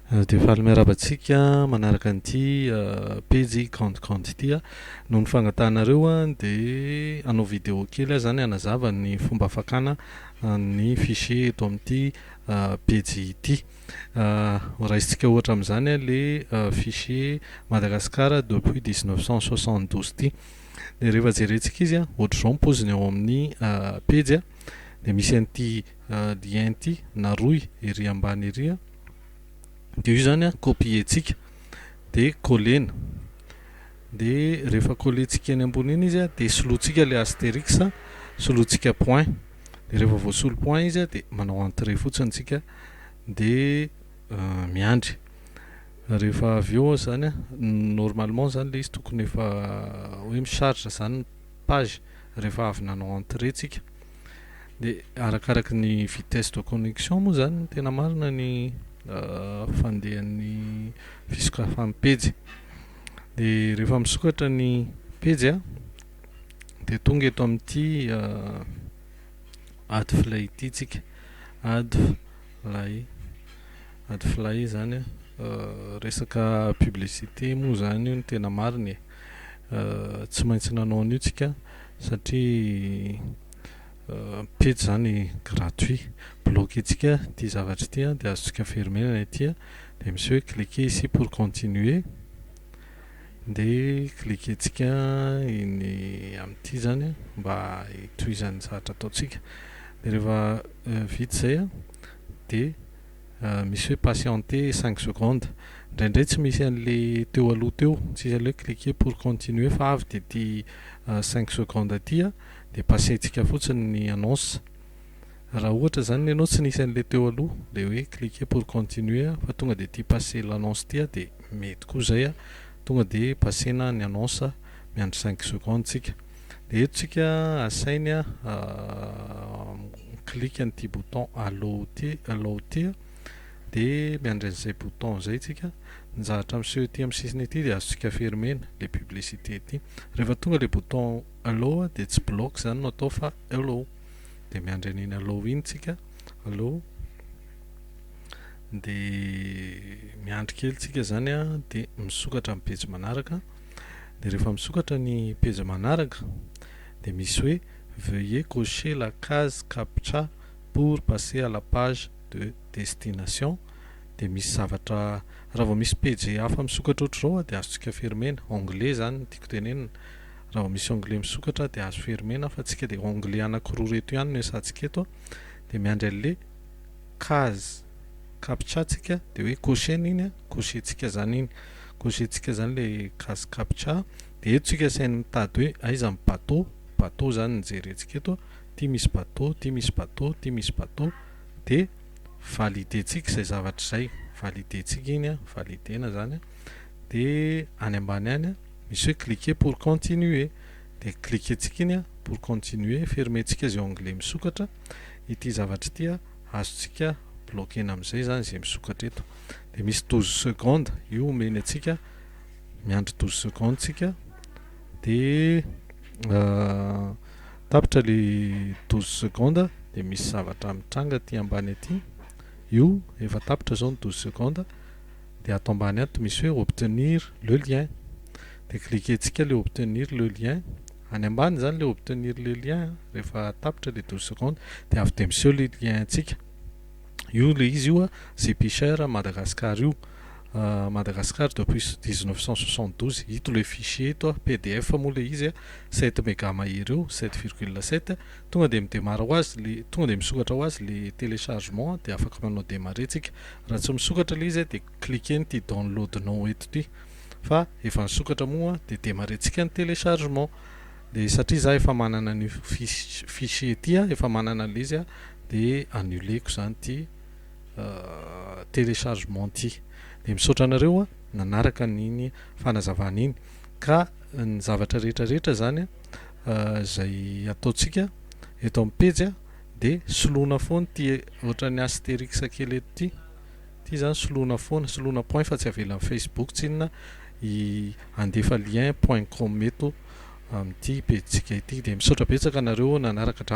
Dia faly miarahaba antsika manaraka an'ity pejy Grande Grande ity aho. Noho ny fangatahanareo dia hanao vidéo kely aho izany hanazava ny fomba fakana ny fichier eto amin'ity pejy ity. Ho raisintsika ohatra amin'izany ilay fichier Madagascar depuis 1972 ity. Dia rehefa jerentsika izy, ohatr'izao ny paoziny ao amin'ny pejy, dia misy an'ity lien ity na rohy ery ambany ery. Dia io izany copier-ntsika dia coller-na. Dia rehefa coller-ntsika eny ambony iny izy, dia solointsika ilay astérix, solointsika point. Dia rehefa voasolo point izy, dia manao entrée fotsiny tsika, dia miandry. Rehefa avy eo izany, normalement izany ilay izy tokony efa hoe mi-charge izany ny page rehefa avy nanao entrée tsika. Dia arakaraky ny vitesse de connexion moa izany no tena marina ny fandehan'ny fisokafan'ny pejy. Dia rehefa misokatra ny pejy, dia tonga eto amin'ity AdFly ity tsika. AdFly, AdFly izany resaka publicité moa izany io no tena marina e. Tsy maintsy nanao an'io tsika satria pejy izany gratuit. Bloquer-ntsika ity zavatra ity, dia azontsika fermer-na ity, dia misy hoe cliquer ici pour continuer. Dia cliquer-ntsika iny amin'ity izany mba hitohizan'ny zavatra ataontsika. Dia rehefa vita izay, dia misy hoe patienter 5 secondes. Indraindray tsy misy an'ilay teo aloha teo, tsisy an'ilay hoe cliquer pour continuer, fa avy dia ity 5 secondes ity, dia passer-ntsika fotsiny ny annonce. Raha ohatra izany ianao tsy nisy an'ilay teo aloha, ilay hoe cliquer pour continuer, fa tonga dia ity passer l'annonce ity, dia mety koa izay, tonga dia passer-na ny annonce, miandry 5 secondes tsika. Dia eto tsika asainy mi-clique an'ity bouton allow ty, allow ty, dia miandry an'izay bouton izay tsika. Ny zavatra miseho ety amin'ny sisiny ety dia azontsika fermer-na le publicité ity. Rehefa tonga le bouton allow, dia tsy bloc izany no atao fa allow, dia miandry an'iny allow iny tsika, allow, dia miandry kely tsika zany, dia misokatra amin'ny pejy manaraka. Dia rehefa misokatra ny pejy manaraka, dia misy hoe veuillez cocher la case captcha pour passer à la page de destination. Dia misy zavatra, raha vao misy pejy hafa misokatra ohatr'izao, dia azontsika fermer-na onglet zany no tiako tenenina. Raha vao misy onglet misokatra, dia azo fermer-na, fa tsika dia onglet anankiroa reto ihany no iasantsika eto. Dia miandry an'le case captcha tsika, dia hoe cocher-na iny, cocher-ntsika zany iny, cocher-ntsika zany le case captcha. Dia eto tsika asainy mitady hoe aiza ny bateau. Bateau zany ny jerentsika eto, ty misy bateau, ty misy bateau, ty misy bateau. Dia valider-ntsika izay zavatra izay, valider-ntsika iny, valider-na zany. Dia any ambany any misy hoe cliquer pour continuer, dia cliquer-ntsika iny pour continuer. Fermer-ntsika izay onglet misokatra ity zavatra ity, azontsika bloquer-na amin'izay zany izay misokatra eto. Dia misy 12 secondes io omeny antsika, miandry 12 secondes tsika. Dia tapitra le 12 secondes, dia misy zavatra mitranga aty ambany aty. Io efa tapitra zao ny 12 secondes, dia ato ambany ato misy hoe obtenir le lien, dia cliquer-ntsika le obtenir le lien any ambany zany, le obtenir le lien. Rehefa tapitra le 12 secondes, dia avy dia miseho le lien antsika io, le izy io Zippyshare Madagascar io, Madagascar depuis 1972. Ito le fichier eto, PDF moa le izy, 7 méga mahery eo, 7,7. Tonga dia mi-démarre ho azy le, tonga dia misokatra ho azy le téléchargement, dia afaka manao démarrer tsika. Raha tsy misokatra le izy, dia cliquer ty download now eto ty, fa efa nisokatra moa, dia démarrer-ntsika ny téléchargement. Dia satria za efa manana ny fichier ty, efa manana an'le izy, dia annuler-ko zany ty téléchargement ty. Dia misaotra anareo nanaraka n'iny fanazavana iny. Ka ny zavatra rehetrarehetra zany zay ataontsika eto amin'ny pejy, dia soloina foana ty ohatran'ny astérix kely eto ty, ty zany soloina foana, soloina point, fa tsy avelan'ny Facebook tsinona i andefa lien .com eto amin'ity pejintsika ity. Dia misaotra betsaka anareo nanaraka hatramin'ny.